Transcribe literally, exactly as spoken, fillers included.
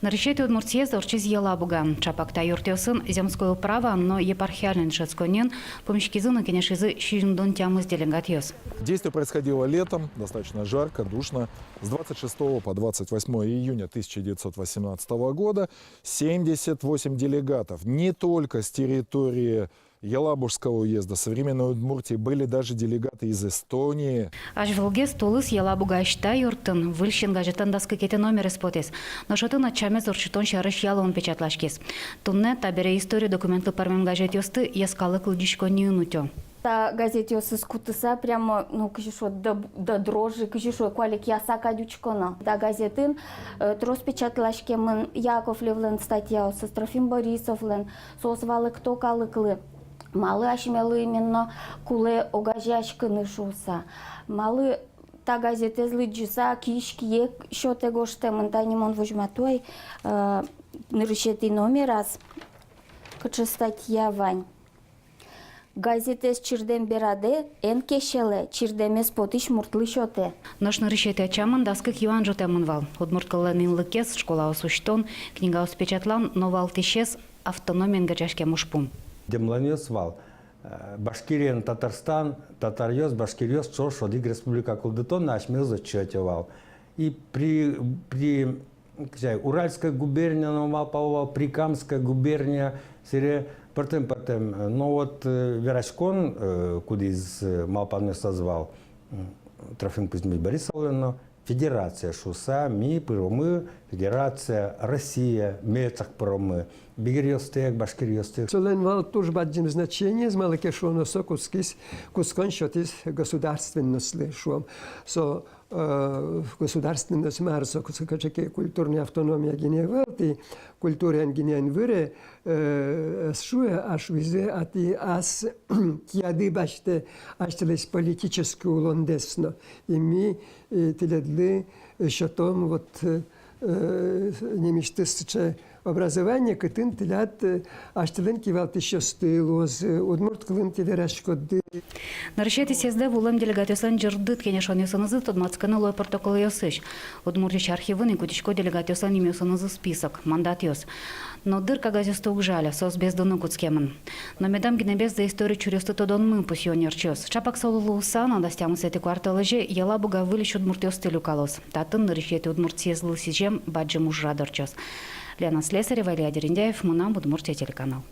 Нырысетӥ удмурт съезд ортчиз Елабугаын. Чапак та юртъёсын, земской управаын но епархиальной дышетсконниын пумиськизы но кенешизы сизьымдон тямыс делегатъёс. Действие происходило летом, достаточно жарко, душно. С двадцать шестого по двадцать восьмое июня тысяча девятьсот восемнадцатого года семьдесят восемь делегатов не только с территории Елабужского уезда, современной Удмуртии, были даже делегаты из Эстонии. Азьвылгес тулыс Елабугаысь та юртын «Выль син» газетлэн дас кыкетӥ номерез потӥз. Нош отын ачамез ортчытон сярысь ялон печатласькиз. Туннэ табере история документлы пӧрмем газетъёсты йӧскалык лыдӟиськонниын утё. Та газетъёсыз кутыса прямо, ну, кызьы шуод, до, до дрожи, кызьы шуод, куалекъяса кадь учконо. Та газетын, э, трос печатласькемын Яковлевлэн статьяосыз, Трофим Борисовлэн, соос валэкто калыклы, малы асьмелы именно кулэ огазеяськыны шуыса, малы та газетэз лыдӟыса киысь кие сётэ гожтэмын. Тани мон возьмато ай, э, нырысетӥ номераз кыӵе статья вань. Газетэз чирдэм берадэ эн кеселэ, чирдэмез потӥсь муртлы сётэ. Нош нырысетӥ ачамын дас кык юан ӝутэмын вал: удмурт кыллэн инлыкез, школаос усьтон, книгаос печатлан но валтӥсез автономиен герӟаськем ужпум. Дэмланъёс вал, э, Башкирия но Татарстан, татаръёс, башкиръёс ӵош одӥг республика кылдытон, но асьмеос ӧз сётэ вал. И при, при кызьы ай, Уральская губерния но малпало вал, Прикамская губерния, сэре пӧртэм-пӧртэм. Но вот, э, вераськон, э, кудӥз, э, малпанъёсаз вал, м, Трофим Кузьмич Борисовлэн но, федерация шуыса, ми пыромы федерация, Россия, меӵак пыромы, бигеръёстэк, башкиръёстэк. Солэн вал туж бадӟым значениез, малы ке шуоно, со кутскиз, кутскон сётӥз государственностьлы, шуом. Со э, государственность мар со, кыӵе ке культурной автономия гинэ ӧвӧл, тӥ культураен гинэ эн выре, э, ӧз шуэ, а шуизы, а тӥ ас кияды басьтэ асьтэлэсь политической улондэс но. И ми, э, тӥледлы, э, сётом вот, э, э, нимысьтыз сыӵе образование, кытын тӥляд, э, асьтэлэн кивалтӥсьёсты луозы, э, удмурт кылын тӥ вераськоды. Нырысетӥ съездэ вуылэм делегатъёслэн ӟырдыт кенешонъёсынызы тодматскыны луэ протоколъёсысь. Удмуртиысь архивын ик утисько делегатъёслэн нимъёсынызы список, мандатъёс. Но дыр кагазъёсты уг жаля, соос бездыны кутскемын. Но медам гинэ бездэ история чуръёсты тодонмы, пусъё ӧнерчиос. Чапак солы луыса но, дас тямысэтӥ куартолэзе Елабуга выльысь удмуртъёсты люкалоз. Татын нырысетӥ удмурт съездлы сӥзем бадӟым ужрад ортчоз. Лена Слесарева, Илья Дерендяев, «Мынам Удмуртие» телеканал.